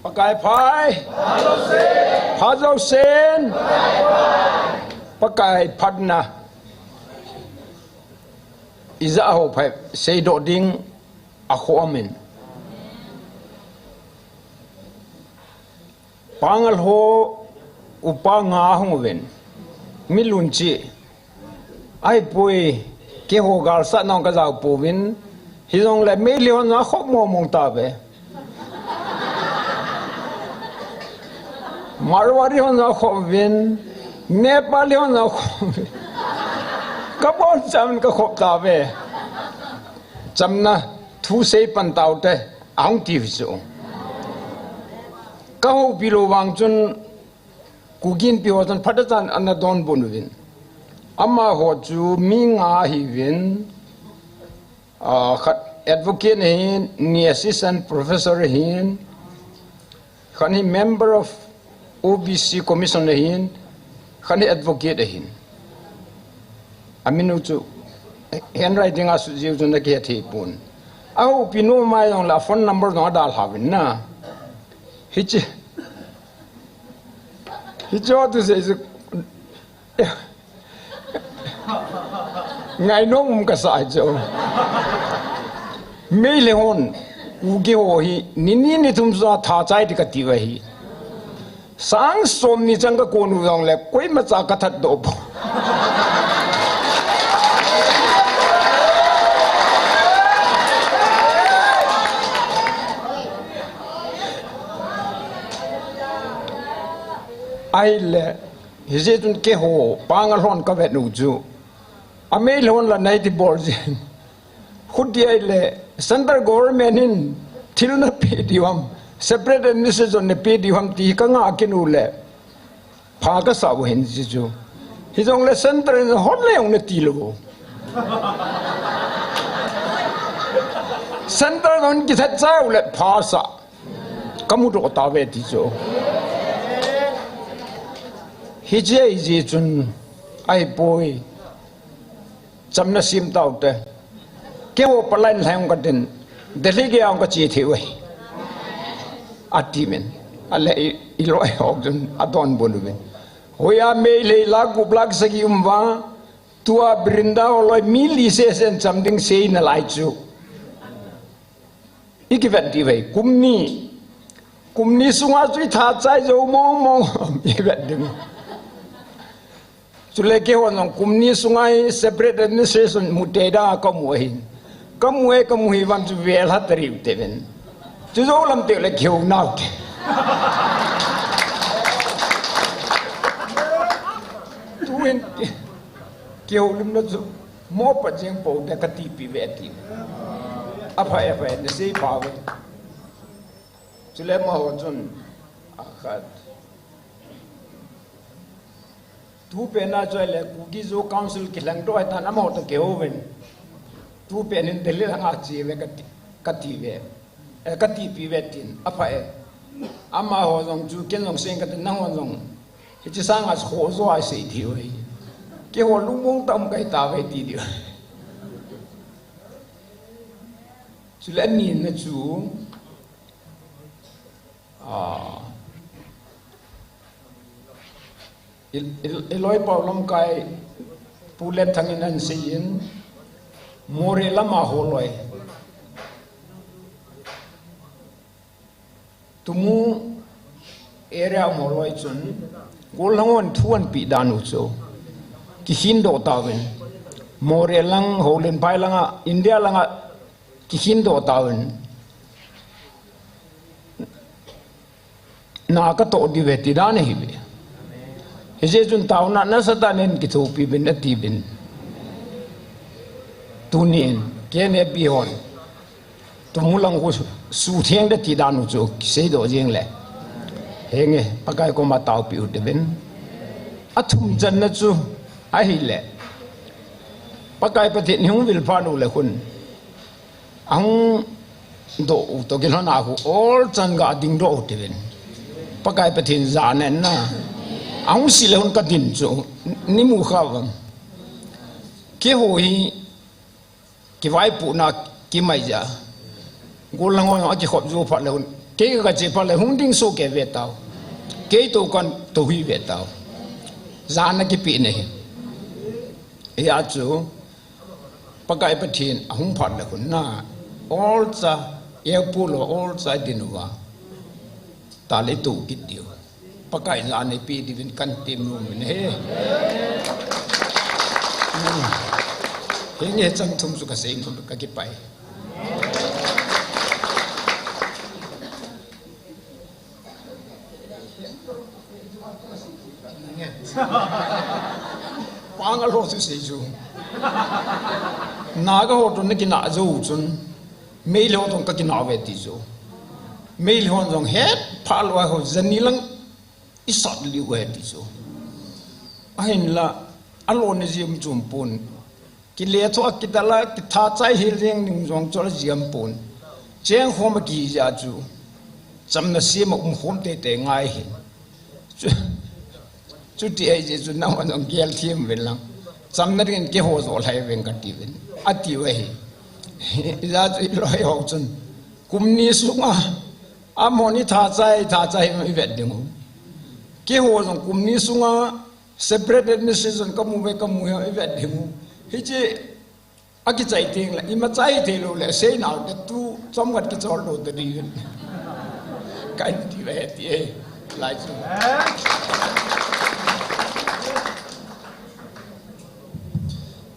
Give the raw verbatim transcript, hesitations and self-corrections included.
Pakai phai. Pha jousen. Pakai phatna. Ija ho phai seidoh ding akhomin. Pangal ho upa nga hung uvin. Mi lunchi. Ahipoi, keiho galsatna ka jao pouvin, hijongle Meitei hon jong akhop mong mong tauve. Marwari hon jong akhop uvin, Nepali hon jong akhop uvin. Kabonchauvin kakhop tauve. Chamna thu seipan taute, ahung tiuve chu. Kahoupi lou vang chun, Kuki Inpi ho chun phatechan ana donbut uvin. Amaho chu mi nga ahiuvin, ah, khat advocate ahin, ni assistant professor ahin, khat hi member of O B C commission ahin, khat hi advocate ahin. Aminu chu handwriting a sut jiu chu nakihe thei pon. Ahoupi nu mai jong la phone number jong adalha uvin na. Hiche. Hiche tu sei chu. Ngainom um kasa chu. Meitei hon, Kuki ho hi, ni ni ni thum sa tha chai ti kati uve hi. Sang som ni chang kakon u jongle, koimacha kathat doh poi. Ahile, hijeh chun keiho, Pangal hon kavet u chu. A Meitei hon la nei ti bol jin. Khuti ahile, central government in thil napeh diu ham, separate administration napeh diu ham ti kanga kinu le. Pha kasa u hin ji chu. Hijongle central in hot le jong nati lou. Central in kithat chau le pha sa. Kamudoh tauve ti chu. Hiche hijeh chun ahipoi. Chamna sem taute. Keiho palai in lhai jong katin. Delhi gei jong kache thei uve. Atiuvin. Ale i, iloi ho chun adonbut uvin. Hoiya Meitei lakh gup lakh sagi um uva. Tua Brinda holoi mi li sesen cham ding sei nalai chu. Ikivet diu ve, kum ni. Kum ni sunga chu itha chai jou mong mong. Ivet ding. Chule keihon jong kum ni sunga hi separate administration mu tei da kamu ahin. Kamu e kamu hi vang chu vel ha tariu teuvin. Chu jou lam teu le keu nau te. Tuin keu lim na chu mo pa jeng po de kati pi ve ti. Apha apha ne sei pa ve. Chule amaho chun, akhat. Tupen a chu ahile Kuki Zo Council kilheng doh ahitan amaho toh kihouvin. Tupen in Delhi langa che ve kati, kati ve. Eh, kati pi ve tin, apha e. Amaho jong chu ken jong sei kati nangho jong. Hiche sanga chu khoh jo a sei diu ahi. Keiho lungmong tam kahi tauve ti diu. Chule ani na chu, Ah. I, i, iloi pau lamkai Pu Letthang in ahin seiyin, Moreh lama holoi. Tumu area holoi chun, gollhang hon thu ahin peh dan u chu. Kikhin doh tauvin. Moreh lang, Holenphai langa, India langa, Kikhin doh tauvin. Na katoh diu ve ti dan ahi ve. Hijeh chun taona nasatah in kithopi uvin ati uvin. Tunin, K N A P hon. Tumu lang khu sutheng de ti dan u chu kisei doh jeng le. Henge, Pakai koma taopi u uvin. Athum channa chu ahile. Pakai Pathen in hung vilphat u le khun. Ahung doh u toh kilhon a khu olchan ga ding doh u uvin. Pakai Pathen jana in na. Ahung sih le hun kadin chu ni mu kha vang. Keiho hi kivaipohna kimai ja. Gollhang ho akikhop jou phat le hun. Kei ka che pha le hung ding so ke ve tao. Kei to kan to hi ve tao. Jana kipe ne hi. Ya chu. Pakai Pathen ahung phat le hun na. All cha. Ye pu lo all cha din wa. Ta le tu kit diu. Pakai jana pi di vin kan tim nu min he. Henge chang thum su ka sei thum ka kipai. Panga lo su sei chu. Naga ho to na kina jo chun. Meilhei ho to ka kina ve ti chu. Meilhei ho jong het pha lo ho jani lang. I sat liu e ti chu. Ahinla, a lo ni jim chum pon. Kile tho a kidala, kitha chai hil jeng ning jong chol jim pon. Cheng khom a ki ja chu. Chamna sim a um khom te te ngai hin. Chu, chu ti ai je chu nang ma jong gel thim ven lang. Chamna ring ke ho jo lai ven ka ti ven. A ti ve hi. Ja chu i loi ho chun. Kum ni sunga. Amahon i tha chai, tha chai i vet ding u. Keiho jong kum ni sunga separate administration ka mu ve ka mu ve i vet ding u. Hiche a kichai teng le, i ma chai thei lou le, sei nau te tu chomkhat kichol lou te ding. Ka in ti ve ti e. Lai chu.